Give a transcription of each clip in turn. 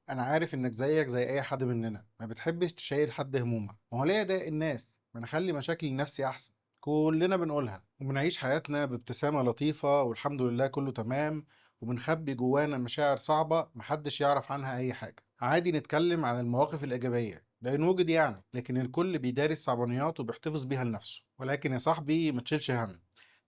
انا عارف انك زيك زي اي حد مننا ما بتحبش تشيل حد همومك. ما هو ليه اضايق الناس؟ ما انا اخلي مشاكلي لنفسي احسن. كلنا بنقولها وبنعيش حياتنا بابتسامة لطيفة والحمد لله كله تمام، وبنخبي جوانا مشاعر صعبة محدش يعرف عنها اي حاجة. عادي نتكلم عن المواقف الإيجابية ده إن وجد يعني، لكن الكل بيداري الصعبانيات وبيحتفظ بيها لنفسه. ولكن يا صاحبي ما تشيلش هم،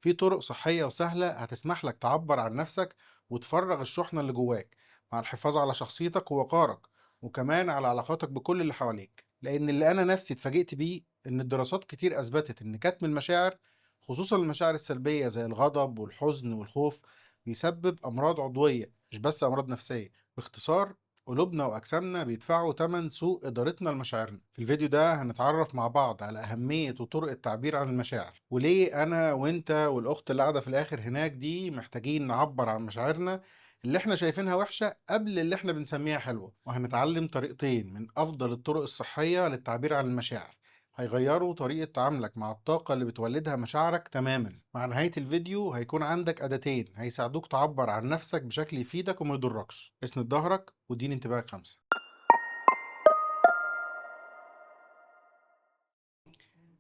في طرق صحية وسهلة هتسمح لك تعبر عن نفسك وتفرغ الشحنة اللي جواك مع الحفاظ على شخصيتك ووقارك، وكمان على علاقاتك بكل اللي حواليك. لأن اللي أنا نفسي اتفاجئت بيه إن الدراسات كتير أثبتت إن كتم المشاعر، خصوصا المشاعر السلبية زي الغضب والحزن والخوف، بيسبب أمراض عضوية مش بس أمراض نفسية. باختصار، قلوبنا وأجسامنا بيدفعوا تمن سوء إدارتنا لمشاعرنا. في الفيديو ده هنتعرف مع بعض على أهمية وطرق التعبير عن المشاعر، وليه أنا وإنت والأخت اللي قاعدة في الآخر هناك دي محتاجين نعبر عن مشاعرنا اللي احنا شايفينها وحشة قبل اللي احنا بنسميها حلوة. وهنتعلم طريقتين من أفضل الطرق الصحية للتعبير عن المشاعر هيغيروا طريقة تعاملك مع الطاقة اللي بتولدها مشاعرك تماما. مع نهاية الفيديو هيكون عندك أداتين هيساعدوك تعبر عن نفسك بشكل يفيدك وما يضركش. اسند ظهرك واديني انتباهك 5.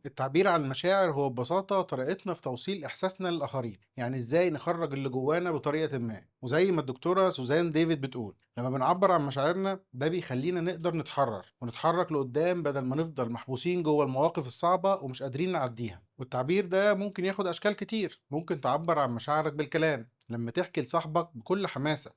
التعبير عن المشاعر هو ببساطة طريقتنا في توصيل إحساسنا للآخرين، يعني إزاي نخرج اللي جوانا بطريقة ما. وزي ما الدكتورة سوزان ديفيد بتقول، لما بنعبر عن مشاعرنا ده بيخلينا نقدر نتحرر ونتحرك لقدام بدل ما نفضل محبوسين جوه المواقف الصعبة ومش قادرين نعديها. والتعبير ده ممكن ياخد أشكال كتير. ممكن تعبر عن مشاعرك بالكلام لما تحكي لصاحبك بكل حماسة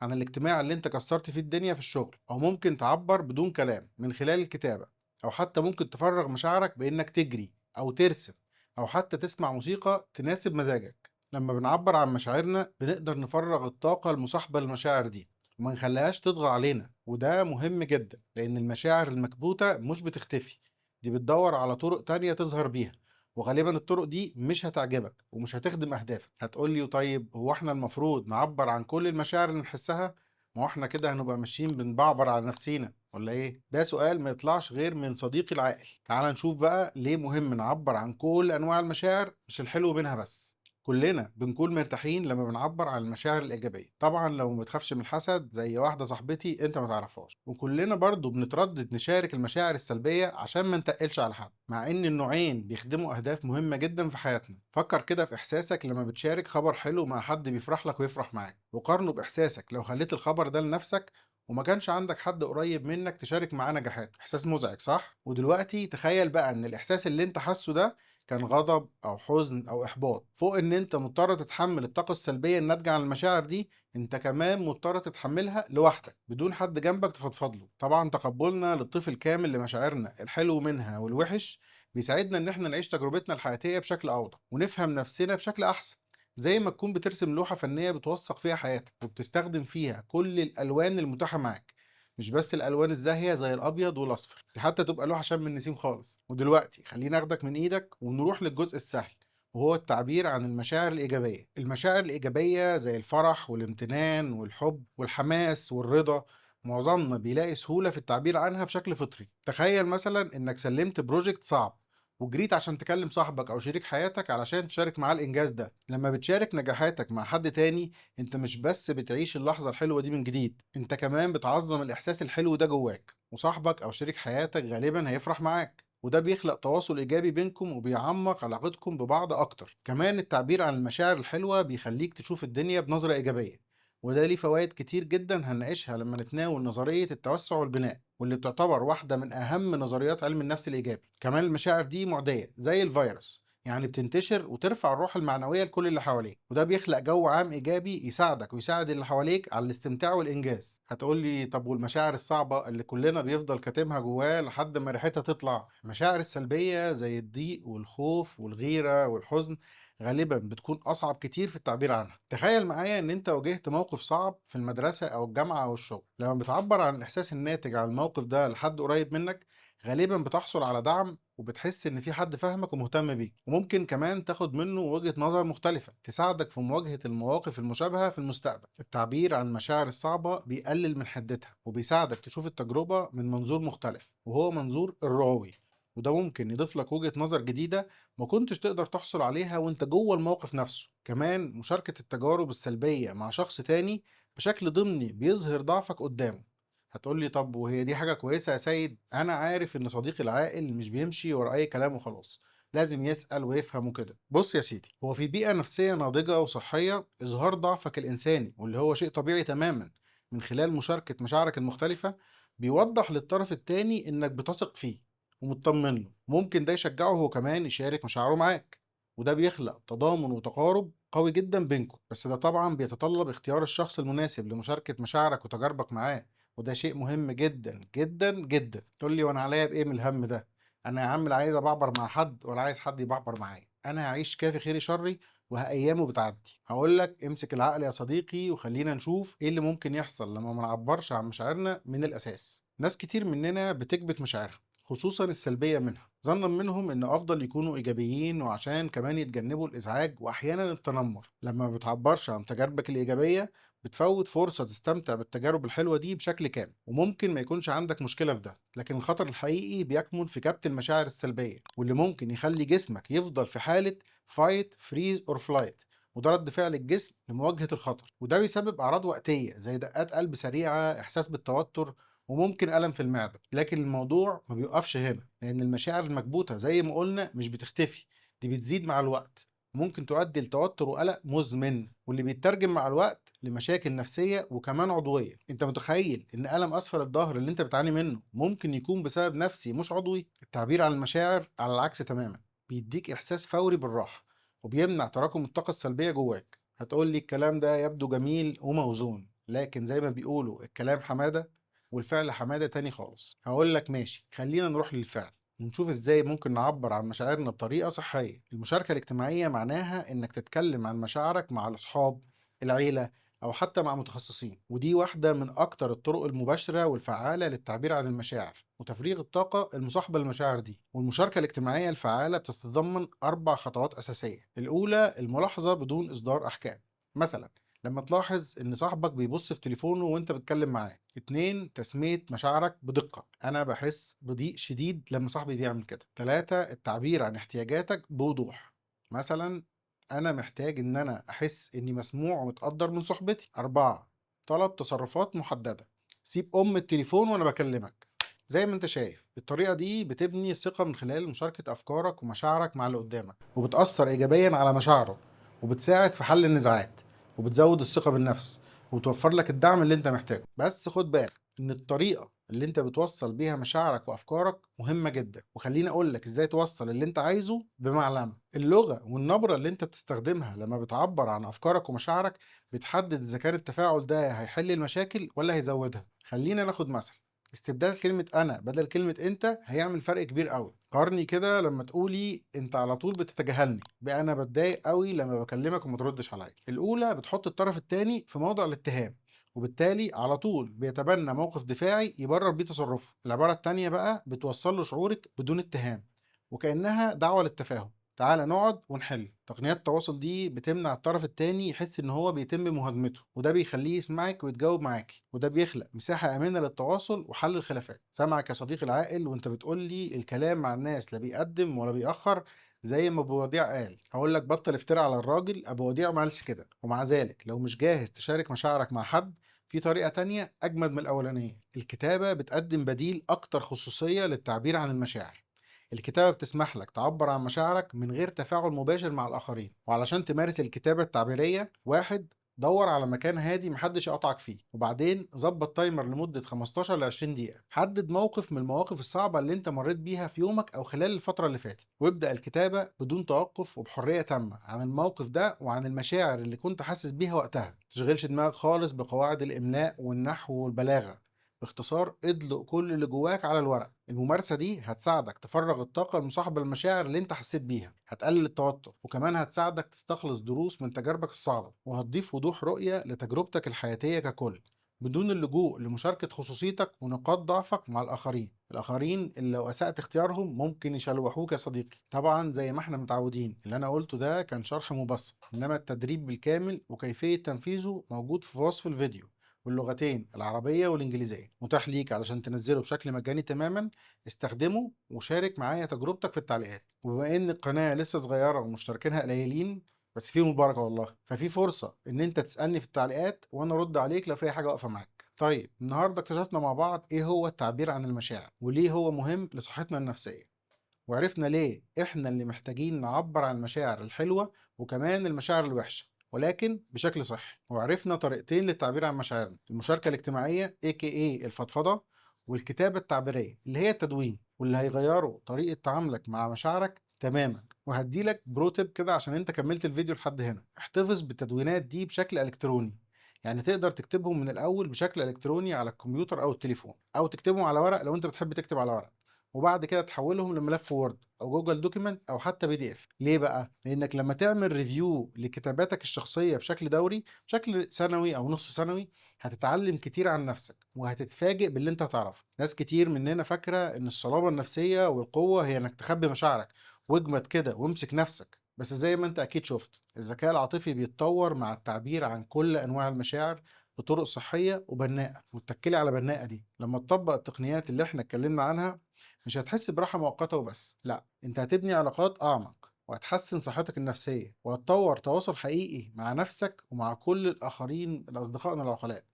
عن الاجتماع اللي انت كسرت فيه الدنيا في الشغل، أو ممكن تعبر بدون كلام من خلال الكتابة، أو حتى ممكن تفرغ مشاعرك بإنك تجري أو ترسم أو حتى تسمع موسيقى تناسب مزاجك. لما بنعبر عن مشاعرنا بنقدر نفرغ الطاقة المصاحبة للمشاعر دي وما نخليهاش تطغى علينا، وده مهم جدا لأن المشاعر المكبوتة مش بتختفي، دي بتدور على طرق تانية تظهر بيها، وغالبا الطرق دي مش هتعجبك ومش هتخدم أهدافك. هتقولي طيب هو احنا المفروض نعبر عن كل المشاعر اللي نحسها؟ ما هو احنا كده هنبقى ماشيين بنبعبر على نفسينا ولا ايه؟ ده سؤال ما يطلعش غير من صديقي العاقل. تعال نشوف بقى ليه مهم نعبر عن كل انواع المشاعر مش الحلو منها بس. كلنا بنكون مرتاحين لما بنعبر عن المشاعر الإيجابية، طبعا لو ما بتخافش من الحسد زي واحدة صاحبتي انت ما تعرفهاش. وكلنا برضو بنتردد نشارك المشاعر السلبية عشان ما نتقلش على حد، مع ان النوعين بيخدموا اهداف مهمة جدا في حياتنا. فكر كده في احساسك لما بتشارك خبر حلو مع حد بيفرح لك ويفرح معاك، وقارنه باحساسك لو خليت الخبر ده لنفسك وما كانش عندك حد قريب منك تشارك معاه نجاحات. احساس مزعج صح؟ ودلوقتي تخيل بقى ان الاحساس اللي انت حاسه ده كان غضب او حزن او احباط. فوق ان انت مضطر تتحمل الطاقة السلبية الناتجة عن المشاعر دي، انت كمان مضطر تتحملها لوحدك بدون حد جنبك تفضفض له. طبعا تقبلنا للطيف الكامل لمشاعرنا الحلو منها والوحش بيساعدنا ان احنا نعيش تجربتنا الحياتية بشكل اوضح ونفهم نفسنا بشكل احسن. زي ما تكون بترسم لوحة فنية بتوثق فيها حياتك وبتستخدم فيها كل الألوان المتاحة معاك، مش بس الألوان الزاهية زي الأبيض والأصفر، دي حتى تبقى لوحة شم النسيم خالص. ودلوقتي خليني أخدك من إيدك ونروح للجزء السهل، وهو التعبير عن المشاعر الإيجابية. المشاعر الإيجابية زي الفرح والامتنان والحب والحماس والرضا، معظمنا بيلاقي سهولة في التعبير عنها بشكل فطري. تخيل مثلا إنك سلمت project صعب وجريت عشان تكلم صاحبك أو شريك حياتك علشان تشارك معاه الإنجاز ده. لما بتشارك نجاحاتك مع حد تاني، انت مش بس بتعيش اللحظة الحلوة دي من جديد، انت كمان بتعظم الإحساس الحلو ده جواك، وصاحبك أو شريك حياتك غالبا هيفرح معاك، وده بيخلق تواصل إيجابي بينكم وبيعمق علاقتكم ببعض أكتر. كمان التعبير عن المشاعر الحلوة بيخليك تشوف الدنيا بنظرة إيجابية، وده ليه فوائد كتير جدا هنناقشها لما نتناول نظرية التوسع والبناء، واللي بتعتبر واحدة من أهم نظريات علم النفس الإيجابي. كمان المشاعر دي معدية زي الفيروس، يعني بتنتشر وترفع الروح المعنوية لكل اللي حواليك، وده بيخلق جو عام إيجابي يساعدك ويساعد اللي حواليك على الاستمتاع والإنجاز. هتقولي طب والمشاعر الصعبة اللي كلنا بيفضل كاتمها جواه لحد ما ريحتها تطلع؟ المشاعر السلبية زي الضيق والخوف والغيرة والحزن غالبا بتكون أصعب كتير في التعبير عنها. تخيل معايا إن أنت واجهت موقف صعب في المدرسة أو الجامعة أو الشغل، لما بتعبر عن الإحساس الناتج عن الموقف ده لحد قريب منك غالبا بتحصل على دعم وبتحس إن في حد فاهمك ومهتم بيك، وممكن كمان تاخد منه وجهة نظر مختلفة تساعدك في مواجهة المواقف المشابهة في المستقبل. التعبير عن المشاعر الصعبة بيقلل من حدتها وبيساعدك تشوف التجربة من منظور مختلف، وهو منظور الراوي، وده ممكن يضيف لك وجهة نظر جديدة ما كنتش تقدر تحصل عليها وانت جوه الموقف نفسه. كمان مشاركة التجارب السلبية مع شخص تاني بشكل ضمني بيظهر ضعفك قدامه. هتقول لي طب وهي دي حاجة كويسة يا سيد؟ أنا عارف إن صديقي العاقل مش بيمشي ورا أي كلام وخلاص، لازم يسأل ويفهم وكده. بص يا سيدي، هو في بيئة نفسية ناضجة وصحية إظهار ضعفك الإنساني واللي هو شيء طبيعي تماما من خلال مشاركة مشاعرك المختلفة بيوضح للطرف التاني إنك بتثق فيه ومطمن له. ممكن ده يشجعه هو كمان يشارك مشاعره معاك، وده بيخلق تضامن وتقارب قوي جدا بينكم. بس ده طبعا بيتطلب اختيار الشخص المناسب لمشاركة مشاعرك وتجاربك معاه، وده شيء مهم جدا جدا جدا. تقول لي وانا عليا بايه من الهم ده؟ انا يا عم لا عايز ابعبر مع حد ولا عايز حد يبعبر معايا، انا هعيش كافي خيري شري وهأيامه بتعدي. هقول لك امسك العقل يا صديقي، وخلينا نشوف ايه اللي ممكن يحصل لما ما نعبرش عن مشاعرنا من الاساس. ناس كتير مننا بتكبت مشاعرها، خصوصا السلبية منها، ظنا منهم ان افضل يكونوا ايجابيين وعشان كمان يتجنبوا الازعاج واحيانا التنمر. لما ما بتعبرش عن تجاربك الايجابية بتفوت فرصة تستمتع بالتجارب الحلوة دي بشكل كامل، وممكن ما يكونش عندك مشكلة في ده. لكن الخطر الحقيقي بيكمن في كبت المشاعر السلبية، واللي ممكن يخلي جسمك يفضل في حالة fight freeze or flight، وده رد فعل الجسم لمواجهة الخطر، وده بيسبب أعراض وقتية زي دقات قلب سريعة، إحساس بالتوتر، وممكن ألم في المعدة. لكن الموضوع ما بيوقفش هنا، لأن المشاعر المكبوتة زي ما قلنا مش بتختفي، دي بتزيد مع الوقت، ممكن تؤدي لتوتر وقلق مزمن، واللي بيترجم مع الوقت لمشاكل نفسية وكمان عضوية. انت متخيل ان ألم أسفل الظهر اللي انت بتعاني منه ممكن يكون بسبب نفسي مش عضوي؟ التعبير عن المشاعر على العكس تماما بيديك إحساس فوري بالراحة، وبيمنع تراكم الطاقة السلبية جواك. هتقول لي الكلام ده يبدو جميل وموزون، لكن زي ما بيقولوا الكلام حمادة والفعل حمادة تاني خالص. هقول لك ماشي، خلينا نروح للفعل ونشوف ازاي ممكن نعبر عن مشاعرنا بطريقة صحية. المشاركة الاجتماعية معناها انك تتكلم عن مشاعرك مع الاصحاب، العيلة، او حتى مع متخصصين، ودي واحدة من اكتر الطرق المباشرة والفعالة للتعبير عن المشاعر وتفريغ الطاقة المصاحبة للمشاعر دي. والمشاركة الاجتماعية الفعالة بتتضمن 4 خطوات أساسية. الأولى الملاحظة بدون إصدار أحكام، مثلا لما تلاحظ ان صاحبك بيبص في تليفونه وانت بتتكلم معاه. 2 تسمية مشاعرك بدقة، انا بحس بضيق شديد لما صاحبي بيعمل كده. 3 التعبير عن احتياجاتك بوضوح، مثلا انا محتاج ان انا احس اني مسموع ومتقدر من صحبتي. 4 طلب تصرفات محددة، سيب ام التليفون وانا بكلمك. زي ما انت شايف الطريقة دي بتبني الثقة من خلال مشاركة افكارك ومشاعرك مع اللي قدامك، وبتأثر ايجابيا على مشاعره، وبتساعد في حل النزاعات، وبتزود الثقة بالنفس، وبتوفر لك الدعم اللي انت محتاجه. بس خد بالك ان الطريقة اللي انت بتوصل بيها مشاعرك وافكارك مهمة جدا، وخليني اقول لك ازاي توصل اللي انت عايزه بمعلمة. اللغة والنبرة اللي انت بتستخدمها لما بتعبر عن افكارك ومشاعرك بتحدد اذا كان التفاعل ده هيحل المشاكل ولا هيزودها. خلينا ناخد مثل، استبدال كلمة أنا بدل كلمة أنت هيعمل فرق كبير قوي. قارني كده لما تقولي أنت على طول بتتجاهلني بأنا بتضايق قوي لما بكلمك وما تردش عليا. الأولى بتحط الطرف التاني في موضع الاتهام، وبالتالي على طول بيتبنى موقف دفاعي يبرر بيه تصرفه. العبارة التانية بقى بتوصل له شعورك بدون اتهام، وكأنها دعوة للتفاهم، تعالى نقعد ونحل. تقنيات التواصل دي بتمنع الطرف التاني يحس ان هو بيتم مهاجمته، وده بيخليه يسمعك ويتجاوب معاكي، وده بيخلق مساحة آمنة للتواصل وحل الخلافات. سامعك يا صديقي العاقل وانت بتقولي الكلام مع الناس لا بيقدم ولا بيأخر زي ما ابو وديع قال. هقول لك بطل افتراء على الراجل، ابو وديع ما قالش كده. ومع ذلك لو مش جاهز تشارك مشاعرك مع حد، في طريقة تانية أجمد من الأولانية. الكتابة بتقدم بديل أكتر خصوصية للتعبير عن المشاعر. الكتابة بتسمح لك تعبر عن مشاعرك من غير تفاعل مباشر مع الآخرين. وعلشان تمارس الكتابة التعبيرية، 1 دور على مكان هادي محدش يقطعك فيه، وبعدين ظبط timer لمدة 15 ل 20 دقيقة. حدد موقف من المواقف الصعبة اللي انت مريت بيها في يومك أو خلال الفترة اللي فاتت، وابدأ الكتابة بدون توقف وبحرية تامة عن الموقف ده وعن المشاعر اللي كنت حاسس بيها وقتها. متشغلش دماغك خالص بقواعد الإملاء والنحو والبلاغة، باختصار ادلق كل اللي جواك على الورق. الممارسة دي هتساعدك تفرغ الطاقة المصاحبة للمشاعر اللي انت حسيت بيها، هتقلل التوتر، وكمان هتساعدك تستخلص دروس من تجاربك الصعبة، وهتضيف وضوح رؤية لتجربتك الحياتية ككل بدون اللجوء لمشاركة خصوصيتك ونقاط ضعفك مع الآخرين. الآخرين اللي لو أسأت اختيارهم ممكن يشلوحوك يا صديقي. طبعا زي ما احنا متعودين، اللي أنا قلته ده كان شرح مبسط، إنما التدريب بالكامل وكيفية تنفيذه موجود في وصف الفيديو باللغتين العربية والإنجليزية، متاح ليك علشان تنزله بشكل مجاني تماما. استخدمه وشارك معايا تجربتك في التعليقات. وبما إن القناة لسه صغيرة ومشتركينها قليلين، بس فيهم البركة والله، ففي فرصة إن أنت تسألني في التعليقات وأنا أرد عليك لو في حاجة واقفة معاك. طيب النهارده اكتشفنا مع بعض ايه هو التعبير عن المشاعر وليه هو مهم لصحتنا النفسية، وعرفنا ليه احنا اللي محتاجين نعبر عن المشاعر الحلوة وكمان المشاعر الوحشة ولكن بشكل صحي. وعرفنا طريقتين للتعبير عن مشاعرنا، المشاركة الاجتماعية AKA الفضفضة، والكتابة التعبيرية اللي هي التدوين، واللي هيغيروا طريقة تعاملك مع مشاعرك تماما. وهديلك pro tip كده عشان انت كملت الفيديو لحد هنا، احتفظ بالتدوينات دي بشكل الكتروني، يعني تقدر تكتبهم من الاول بشكل الكتروني على الكمبيوتر او التليفون، او تكتبهم على ورق لو انت بتحب تكتب على ورق، وبعد كده تحولهم لملف Word او Google Document او حتى PDF. ليه بقى؟ لانك لما تعمل review لكتاباتك الشخصية بشكل دوري، بشكل سنوي او نصف سنوي، هتتعلم كتير عن نفسك وهتتفاجئ باللي انت هتعرفه. ناس كتير مننا فاكره ان الصلابة النفسية والقوه هي انك تخبي مشاعرك واجمد كده وامسك نفسك، بس زي ما انت اكيد شفت الذكاء العاطفي بيتطور مع التعبير عن كل انواع المشاعر بطرق صحية وبناءه. وتتكلي على بناءه دي، لما تطبق التقنيات اللي احنا اتكلمنا عنها مش هتحس براحة مؤقتة وبس، لا، انت هتبني علاقات اعمق، وهتحسن صحتك النفسية، وهتطور تواصل حقيقي مع نفسك ومع كل الاخرين الاصدقاء العقلاء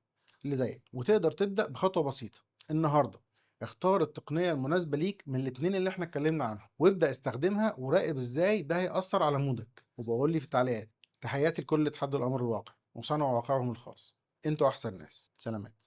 اللي زيك. وتقدر تبدا بخطوة بسيطة النهارده، اختار التقنية المناسبة ليك من الاتنين اللي احنا اتكلمنا عنهم، وابدأ استخدمها وراقب ازاي ده هيأثر على مودك، وبقول لي في التعليقات. تحياتي لكل اللي اتحدوا الأمر الواقع وصنعوا واقعهم الخاص، انتوا أحسن ناس. سلامات.